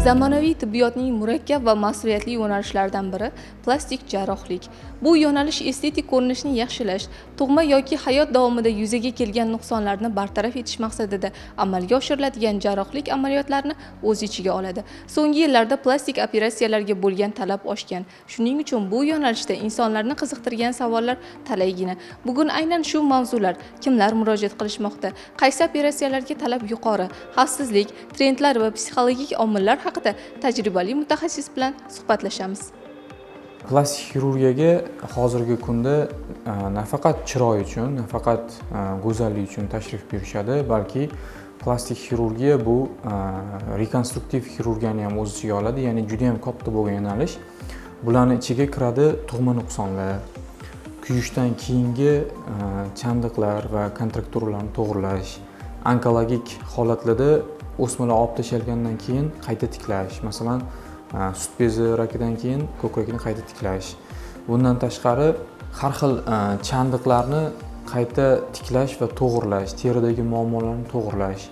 Zamonaviy tibbiyotning murakkab va mas'uliyatli yo'nalishlaridan biri plastik jarrohlik. Bu yo'nalish estetik ko'rinishni yaxshilash, tug'ma yoki hayot davomida yuzaga kelgan nuqsonlarni bartaraf etish maqsadida amalga oshiriladigan jarrohlik amaliyotlarini o'z ichiga oladi. So'nggi yillarda plastik operatsiyalarga bo'lgan talab oshgan. Shuning uchun bu yo'nalishda insonlarni qiziqtirgan savollar talaygina. Bugun aynan shu mavzular: kimlar murojaat qilishmoqda, qaysi operatsiyalarga talab yuqori, xavfsizlik, trendlar va psixologik omillar haqida tajribali mutaxassis bilan suhbatlashamiz. Plastik xirurgiyaga hozirgi kunda nafaqat chiroy uchun, nafaqat go'zallik uchun tashrif buyurishadi, balki plastik xirurgiya bu rekonstruktiv xirurgiyani ham o'z ichiga oladi, ya'ni juda yam katta bo'lgan yo'nalish. Bularni ichiga kiradi tug'ma nuqsonlar, kuyishdan keyingi chandiqlar va kontrakturalarni to'g'irlash, onkologik holatlarda o'smalar olib tashalgandan keyin qayta tiklash, masalan, sut bezi rakidan keyin ko'krakni qayta tiklash. Bundan tashqari, har xil chandiqlarni qayta tiklash va to'g'irlash, teridagi muammolarni to'g'irlash.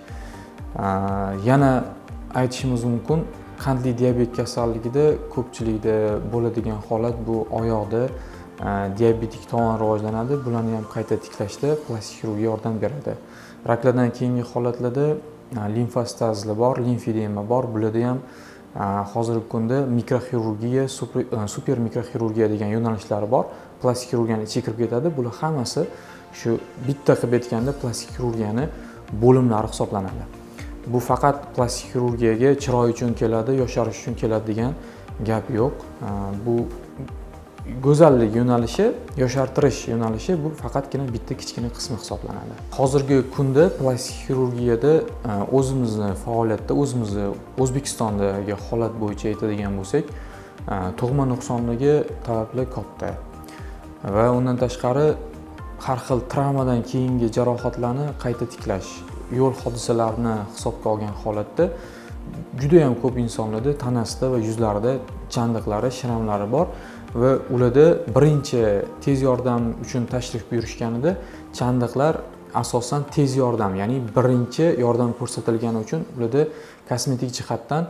Yana aytishimiz mumkin, qandli diabet kasalligida ko'pchilikda bo'ladigan holat bu oyoqda diabetik tovon rivojlanadi. Bularni ham qayta tiklashda plastik xirurgiya yordam beradi. Raklardan keyingi holatlarda limfostazlar bor, limfedema bor. Bularda ham hozirgi kunda mikroxirurgiya, super mikroxirurgiya degan yo'nalishlari bor, plastik xirurgiyani ichiga kirib ketadi. Bular hammasi shu bitta qilib aytganda plastik xirurgiyani bo'limlari hisoblanadi. Bu faqat plastik xirurgiyaga chiroy uchun keladi, yosharish uchun keladi degan gap yo'q. Bu go'zallik yo'nalishi, yoshartirish yo'nalishi, bu faqatgina bitta kichkina qismi hisoblanadi. Hozirgi kunda plastik xirurgiyada o'zimizni faoliyatda, o'zimizni O'zbekistondagi holat bo'yicha aytadigan bo'lsak, tug'ma nuqsonligi talablar katta va undan tashqari har xil travmadan keyingi jarohatlarni qayta tiklash, yo'l hodisalarini hisobga olgan holatda judayam ko'p insonlarda tanasida va yuzlarida chandiqlari, шрам lari bor va ularda birinchi tez yordam uchun tashrif buyurishganida chandiqlar asosan tez yordam, ya'ni birinchi yordam ko'rsatilgani uchun ularda kosmetik jihatdan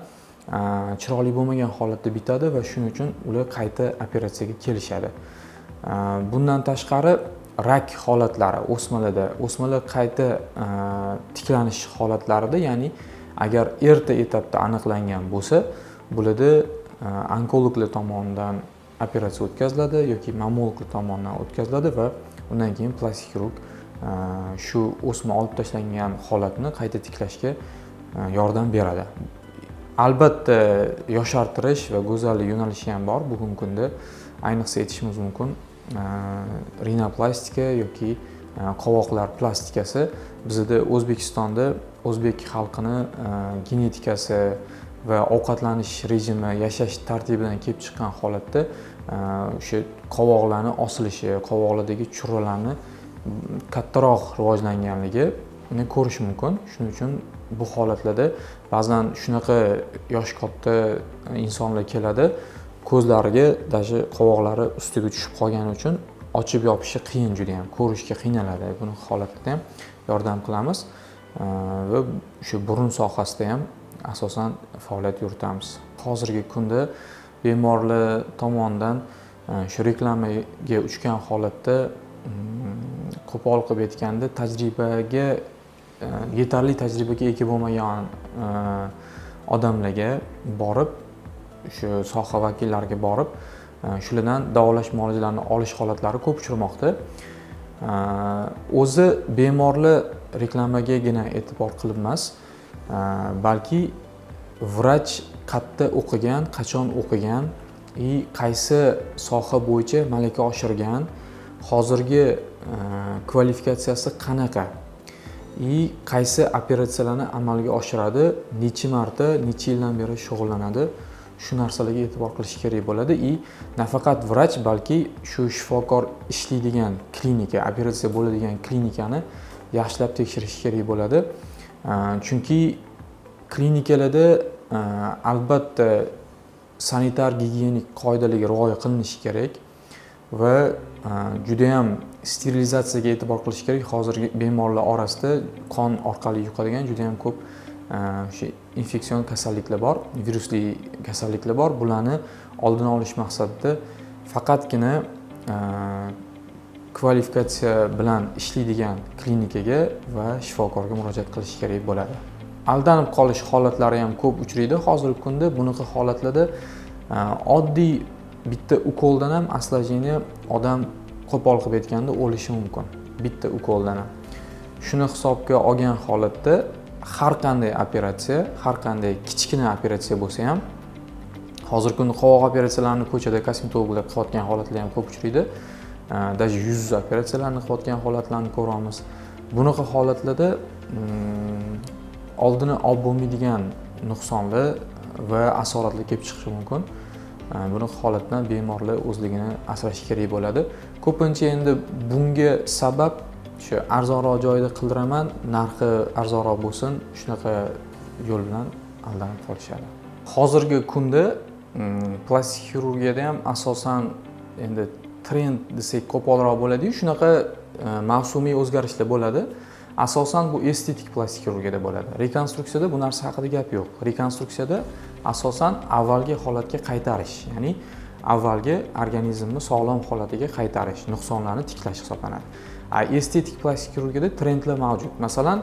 chiroyli bo'lmagan holatda bitadi va shuning uchun ular qayta operatsiyaga kelishadi. Bundan tashqari, rak holatlari, o'smalarda, o'smalar qayta tiklanish holatlarida, ya'ni agar erta etapda aniqlangan bo'lsa, bularda onkologlar tomonidan operatsiya o'tkaziladi yoki mammologlar tomonidan o'tkaziladi va undan keyin plastik xirurg shu o'sma olib tashlangan holatni qayta tiklashga yordam beradi. Albatta, yoshartirish va go'zallik yo'nalishi ham bor. Bugungi kunda ayniqsa aytishimiz mumkin, rinoplastika yoki qovoqlar plastikasi. Bizada, O'zbekistonda o'zbek xalqini genetikasi va ovqatlanish rejimi, yashash tartibidan kelib chiqqan holatda o'sha qovoqlarni osilishi, qovoqlardagi churralarni kattaroq rivojlanganligini ko'rish mumkin. Shuning uchun bu holatlarda ba'zan shunaqa yoshi katta insonlar keladi, ko'zlariga даже qovoqlari ustiga tushib qolgani uchun ochib yopishi qiyin, judayam ko'rishga qiynaladi. Buni holatda ham yordam qilamiz va shu burun sohasida ham asosan faoliyat yuritamiz. Hozirgi kunda bemorlar tomonidan shu reklamaga uchgan holatda, qo'pol qilib aytganda, tajribaga yetarli tajribaga ega bo'lmagan odamlarga borib, shu soha vakillariga borib, shulardan davolash muolajalarini olish holatlari ko'p uchramoqda. O'zi bemorlar reklamagagina e'tibor qilib emas, balki vrach qayerda o'qigan, qachon o'qigan и qaysi soha bo'yicha malaka oshirgan, hozirgi kvalifikatsiyasi qanaqa и qaysi operatsiyalarni amalga oshiradi, necha marta, necha yildan beri shug'ullanadi, shu narsalarga e'tibor qilish kerak bo'ladi. И nafaqat vrach, balki shu shifokor ishlaydigan klinika, operatsiya bo'ladigan klinikani yaxshilab tekshirish kerak bo'ladi. Chunki klinikalarda albatta sanitar gigiyenik qoidalarga rioya qilinishi kerak va judayam sterilizatsiyaga e'tibor qilish kerak. Hozirgi bemorlar orasida qon orqali yuqadigan judayam ko'p O'sha infeksion kasalliklar bor, virusli kasalliklar bor. Bularni oldini olish maqsadida faqatgina kvalifikatsiya bilan ishlaydigan klinikaga va shifokorga murojaat qilish kerak bo'ladi. Aldanib qolish holatlari ham ko'p uchraydi hozirgi kunda. Bunaqa holatlarda oddiy bitta ukoldan ham осложнение, odam qo'pol qilib aytganda o'lishi mumkin bitta ukoldan ham. Shuni hisobga olgan holatda har qanday operatsiya, har qanday kichkina operatsiya bo'lsa ham, hozirgi kunda qovoq operatsiyalarini ko'chada kosmetologlar qilayotgan holatlar ham ko'p uchraydi, даже yuz operatsiyalarini qilayotgan holatlarni ko'ryapmiz. Bunaqa holatlarda oldini olib bo'lmaydigan nuqsonlar va asoratlar kelib chiqishi mumkin. Bunaqa holatdan bemorlar o'zligini asrashi kerak bo'ladi. Ko'pincha endi bunga sabab shu arzonroq joyda qildiraman, narxi arzonroq bo'lsin, shunaqa yo'l bilan aldanib qolishadi. Hozirgi kunda plastik xirurgiyada ham asosan endi trend desak qo'polroq bo'ladiyu, shunaqa mavsumiy o'zgarishlar bo'ladi. Asosan bu estetik plastik xirurgiyada bo'ladi. Rekonstruksiyada bu narsa haqida gap yo'q. Rekonstruksiyada asosan avvalgi holatga qaytarish, ya'ni avvalgi organizmni sog'lom holatiga qaytarish, nuqsonlarni tiklash hisoblanadi. A estetik plastik xirurgiyada trendlar mavjud. Masalan,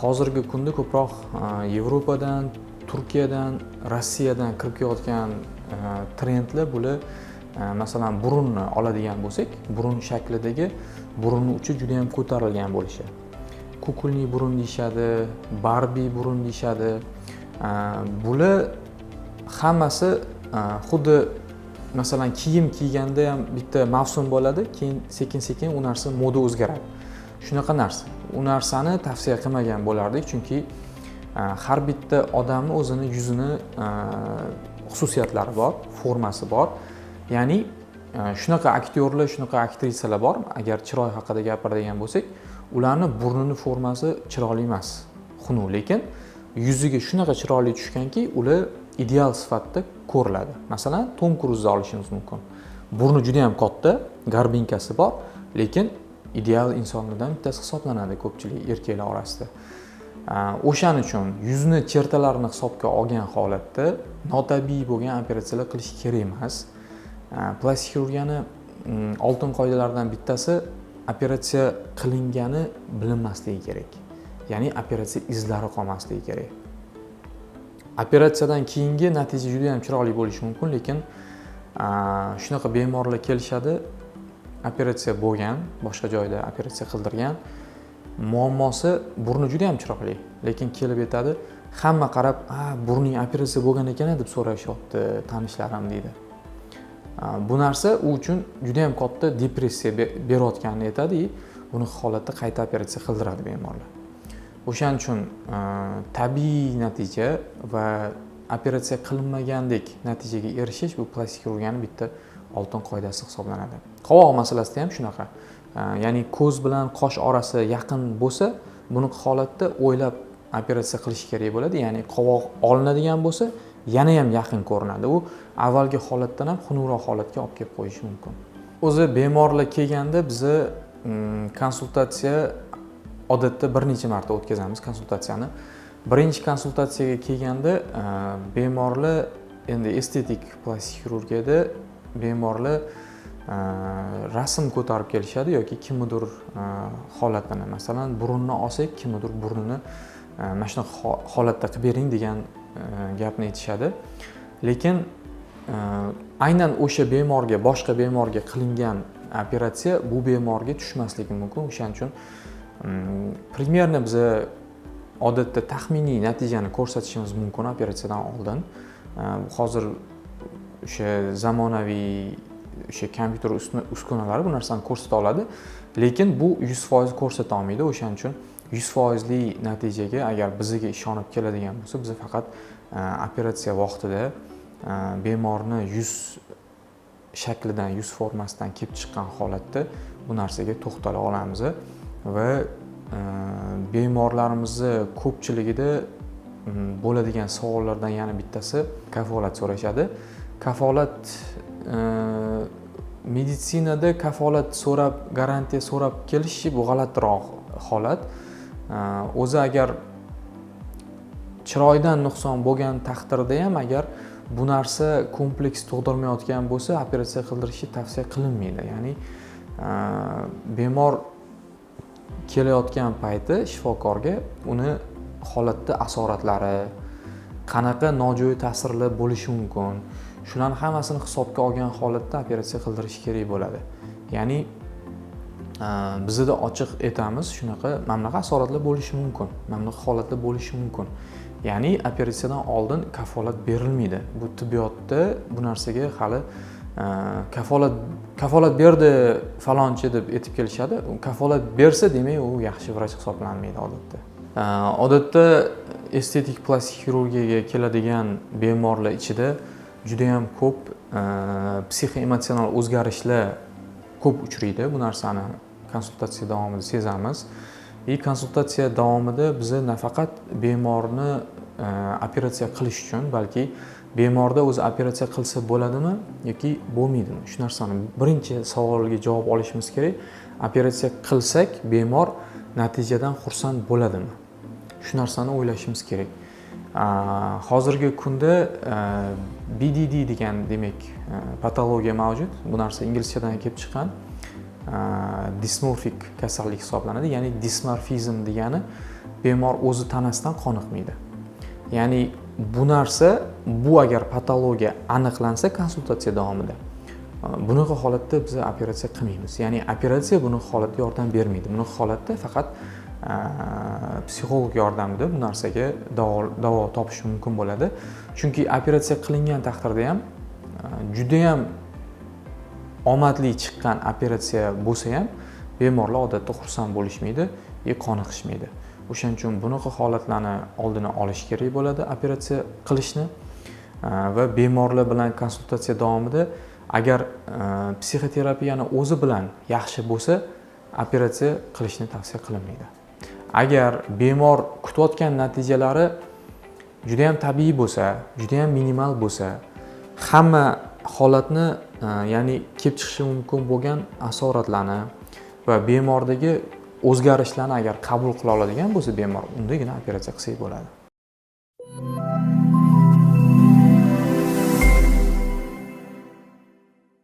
hozirgi kunda ko'proq Yevropadan, Turkiyadan, Rossiyadan kirib kelayotgan trendlar bular, masalan, burunni oladigan bo'lsak, burun shaklidagi, burunni uchi juda yam ko'tarilgan bo'lishi, кукольный burun deyishadi, Barbi burun deyishadi. Bular hammasi xuddi, masalan, kiyim kiyganda ham bitta mavsum bo'ladi, keyin sekin sekin u narsa moda o'zgaradi, shunaqa narsa. U narsani tavsiya qilmagan bo'lardik, chunki har bitta odamni o'zini yuzini xususiyatlari bor, formasi bor. Ya'ni shunaqa aktyorlar, shunaqa aktrisalar bor, agar chiroy haqida gapiradigan bo'lsak, ularni burnini formasi chiroyli emas, xunuk, lekin yuziga shunaqa chiroyli tushganki, ular ideal sifatida ko'riladi. Masalan, Tom Kruzni olishimiz mumkin. Burni juda yam katta, горбинка si bor, lekin ideal insonlardan bittasi hisoblanadi ko'pchilik erkaklar orasida. O'shaning uchun yuzni черта larini hisobga olgan holatda notabiiy bo'lgan operatsiyalar qilish kerak emas. Plastik xirurgiyani oltin qoidalaridan bittasi operatsiya qilingani bilinmasligi kerak, ya'ni operatsiya izlari qolmasligi kerak. Operatsiyadan keyingi natija juda yam chiroyli bo'lishi mumkin, lekin shunaqa bemorlar kelishadi, operatsiya bo'lgan, boshqa joyda operatsiya qildirgan, muammosi burni juda yam chiroyli, lekin kelib yetadi, hamma qarab, "A, burning operatsiya bo'lgan ekan", deb so'rashyapti tanishlarim, deydi. Bu narsa u uchun juda yam katta depressiya berayotganini aytadi и bunaqa holatda qayta operatsiya qildiradi bemorlar. O'shaning uchun tabiiy natija va operatsiya qilinmagandek natijaga erishish bu plastik xirurgiyani bitta oltin qoidasi hisoblanadi. Qovoq masalasida ham shunaqa. Ya'ni ko'z bilan qosh orasi yaqin bo'lsa, bunaqa holatda o'ylab operatsiya qilish kerak bo'ladi, ya'ni qovoq olinadigan bo'lsa, yana ham yaqin ko'rinadi, u avvalgi holatdan ham xunukroq holatga olib kelib qo'yishi mumkin. O'zi bemorlar kelganda biza konsultatsiya odatda bir necha marta o'tkazamiz konsultatsiyani. Birinchi konsultatsiyaga kelganda bemorlar, endi estetik plastik xirurgiyada bemorlar rasm ko'tarib kelishadi yoki kimnidir holatini, masalan, burunni olsak, kimnidir burnini mana shunaqa holatda qilib bering degan gapni aytishadi. Lekin aynan o'sha bemorga, boshqa bemorga qilingan operatsiya bu bemorga tushmasligi mumkin. O'shaning uchun примерно biza odatda taxminiy natijani ko'rsatishimiz mumkin operatsiyadan oldin. Hozir o'sha zamonaviy o'sha kompyuter uskunalari bu narsani ko'rsata oladi, lekin bu 100% ko'rsata olmaydi. O'shaning uchun 100 foizli natijaga agar bizga ishonib keladigan bo'lsa, biz faqat operatsiya vaqtida bemorni yuz shaklidan, yuz formasidan kelib chiqqan holatda bu narsaga to'xtala olamiz. Va bemorlarimizni ko'pchiligida bo'ladigan savollardan yana bittasi kafolat so'rashadi. Kafolat, meditsinada kafolat so'rab, garantiya so'rab kelishi bu g'alatiroq holat. O'zi agar Chiroydan nuqson bo'lgan taqdirda ham, agar bu narsa kompleks tug'dirmayotgan bo'lsa, operatsiya qildirishni tavsiya qilinmaydi. Ya'ni bemor kelayotgan payti shifokorga uni holatda asoratlari, qanaqa nojo'ya ta'sirlar bo'lishi mumkin, shularni hammasini hisobga olgan holatda operatsiya qildirish kerak bo'ladi. Ya'ni bizada ochiq aytamiz, shunaqa, mana bunaqa asoratlar bo'lishi mumkin, mana bunaqa holatlar bo'lishi mumkin. Ya'ni operatsiyadan oldin kafolat berilmaydi. Bu tibbiyotda bu narsaga hali kafolat berdi falonchi deb aytib kelishadi. Kafolat bersa, demak, u yaxshi vrach hisoblanmaydi odatda. Odatda estetik plastik xirurgiyaga keladigan bemorlar ichida judayam ko'p psixoemotsional o'zgarishlar ko'p uchraydi. Bu narsani konsultatsiya davomida sezamiz и konsultatsiya davomida biza nafaqat bemorni operatsiya qilish uchun, balki bemorda o'zi operatsiya qilsa bo'ladimi yoki bo'lmaydimi, shu narsani birinchi savolga javob olishimiz kerak. Operatsiya qilsak, bemor natijadan xursand bo'ladimi, shu narsani o'ylashimiz kerak. Hozirgi kunda BDD degan, demak, patologiya mavjud. Bu narsa inglizchadan kelib chiqqan, dismorfik kasallik hisoblanadi. Ya'ni dismorfizm degani bemor o'zi tanasidan qoniqmaydi. Ya'ni bu narsa, bu agar patologiya aniqlansa konsultatsiya davomida, bunaqa holatda biz operatsiya qilmaymiz. Ya'ni operatsiya bunaqa holatda yordam bermaydi. Bunaqa holatda faqat psixolog yordamida bu narsaga davo topish mumkin bo'ladi. Chunki operatsiya qilingan taqdirda ham, judayam omadli chiqqan operatsiya bo'lsa ham, bemorlar odatda xursand bo'lishmaydi и qoniqishmaydi. O'shaning uchun bunaqa holatlarni oldini olish kerak bo'ladi operatsiya qilishni. Va bemorlar bilan konsultatsiya davomida agar psixoterapiyani o'zi bilan yaxshi bo'lsa, operatsiya qilishni tavsiya qilinmaydi. Agar bemor kutayotgan natijalari judayam tabiiy bo'lsa, judayam minimal bo'lsa, hamma holatni, ya'ni kelib chiqishi mumkin bo'lgan asoratlarni va bemordagi o'zgarishlarni agar qabul qila oladigan bo'lsa bemor, undagina operatsiya qilsak bo'ladi.